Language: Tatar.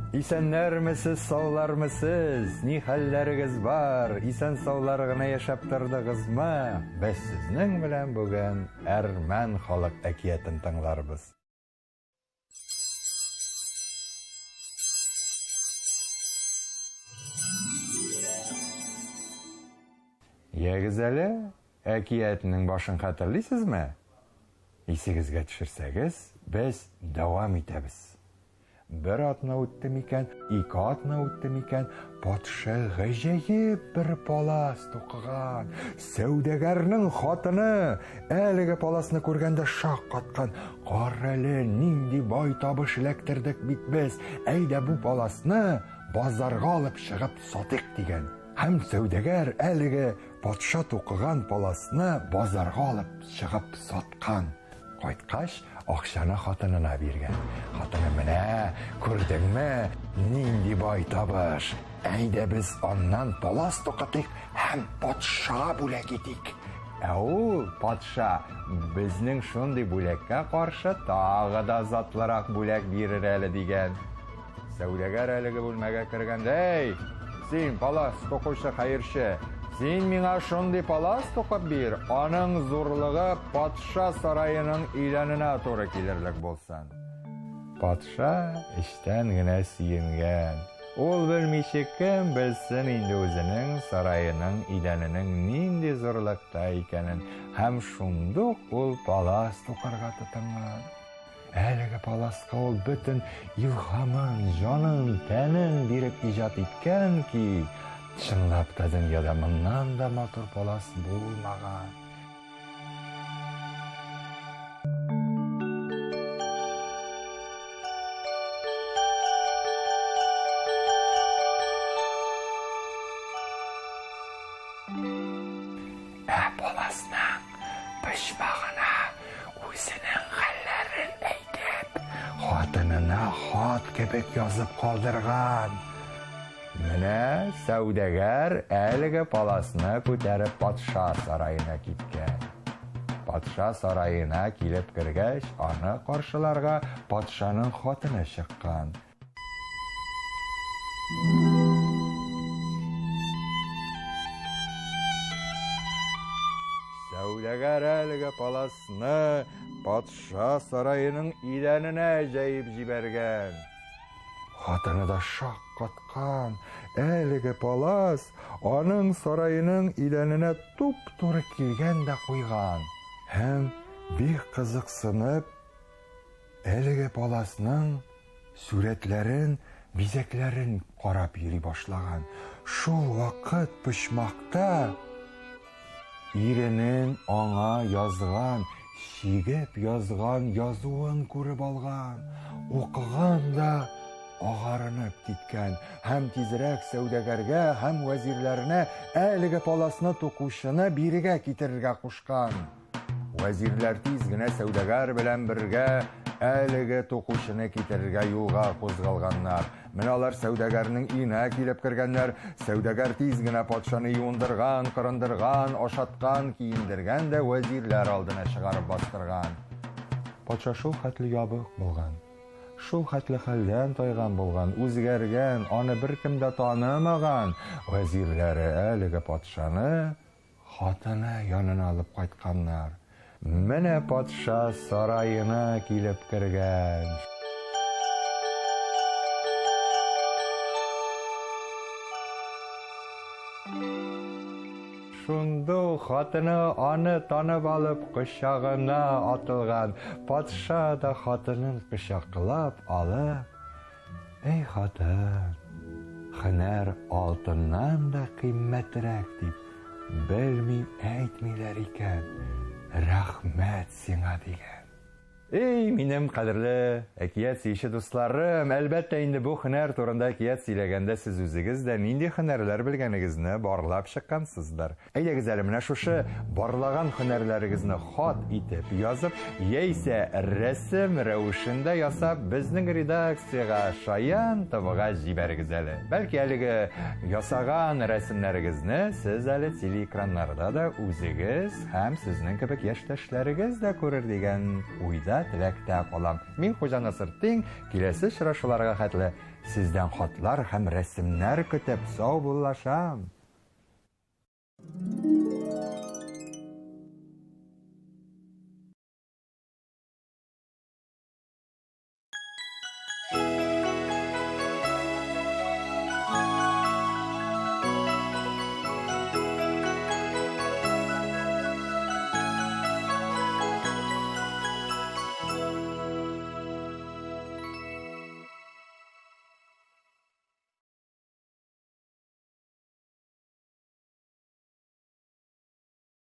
Исәннәрмесез, саулармысез, ни хәлләрегез бар? Исән саулар гына яшәп тордыгызмы? Без сезнең белән бүген әрмән халык әкиятен тыңларбыз. Ягез әле, әкиятнең башын хәтерлисезме? Исегезгә төшерсәгез, без дәвам итәбез. Бер атна үтте микән, ике атна үтте микән, патша гаҗәеп бер палас тукыган. Сәүдәгәрнең хатыны әлеге паласны күргәндә шаккаткан. Карале, нинди бай табыш эләктердек бит без. Әйдә бу паласны базарга алып чыгып сатыйк дигән. Һәм сәүдәгәр әлеге патша тукыган паласны базарга алып чыгып саткан. Кайткач, акчаны хатынына биргән. Хатыны менә, күрдеңме, нинди бай табыш. Әйдә без аннан палас тукытыйк һәм патшага бүләк итик. Ә ул, патша, безнең шундый бүләккә каршы тагы да затлырак бүләк бирер әле, дигән. Сәүдәгәр әлеге бүлмәгә кергәндә, Әй, син, палас тукучы хәерче, син миңа шундый палас тукып бир, аның зурлыгы патша сараеның идәненә туры килерлек булсын. Патша эчтән генә сөенгән. Ул белмичә кем белсен инде үзенең сараеның идәненең нинди зурлыкта икәнен, һәм шундук ул палас тукырга тотынган. Әлеге паласка ул бөтен илһамын, җанын, тәнен биреп иҗат иткән ки, чынлап та дөньяда моннан да матур палас булмаган. Ә паласның почмагына үзенең хәлләрен әйтеп, хатынына хат кебек язып калдырган. Менә сәүдәгәр әлеге паласны күтәреп патша сараена киткән. Патша сараена килеп кергәч, аны каршыларга патшаның хатыны чыккан. Сәүдәгәр әлеге паласны патша сараеның идәненә җәеп җибәргән. Хатыны да шаккаткан. Әлеге палас аның сараеның идәненә туп-туры килгән дә куйган. Һәм бик кызыксынып, Әлеге паласның сурәтләрен, бизәкләрен карап йөри башлаган. Шул вакыт почмакта иренең аңа язган, чигеп язган язуын күреп алган. Укыган да агарынып киткән һәм тизрәк сәүдәгәргә һәм вәзирләренә әлеге паласны тукучыны бирегә китерергә кушкан. Вәзирләр тиз генә сәүдәгәр белән бергә әлеге тукучыны китерергә юлга кузгалганнар. Менә алар сәүдәгәрнең өенә килеп кергәннәр. Сәүдәгәр тиз генә патшаны юындырган, кырындырган, ашаткан, киендергән дә вәзирләр алдына чыгарып бастырган. Патша шул хәтле ябык булган, шул хәтле хәлдән тайган булган, үзгәргән, аны беркем дә танымаган. Вәзирләре әлеге патшаны Хатыны янына алып кайтканнар. Менә патша сараена килеп кергән. Шундук хатыны аны танып алып кочагына атылган. Патша да хатынын кочаклап алып, Әй, хатын, һөнәр алтыннан да кыйммәтрәк дип белми әйтмиләр икән. Рәхмәт сиңа, дигән. Эй, минем кадерле әкият сөюче дусларым, әлбәттә инде бу һөнәр турында әкият сөйләгәндә сез үзегез дә нинди һөнәрләр белгәнегезне барлап чыккансыздыр. Әйдәгез әле менә шушы барлаган һөнәрләрегезне хат итеп язып, яисә рәсем рәвешендә ясап, безнең редакциягә Шаян ТВга җибәрегез әле. Бәлки әлеге ясаган рәсемнәрегезне сез әле телеэкраннарда да үзегез һәм сезнең кебек яшьтәшләрегез дә күрер дигән уйда, теләктә калам. Мин Хуҗа Насыртдин, киләсе очрашуларга хәтле. Сездән хатлар һәм рәсемнәр көтеп саубуллашам.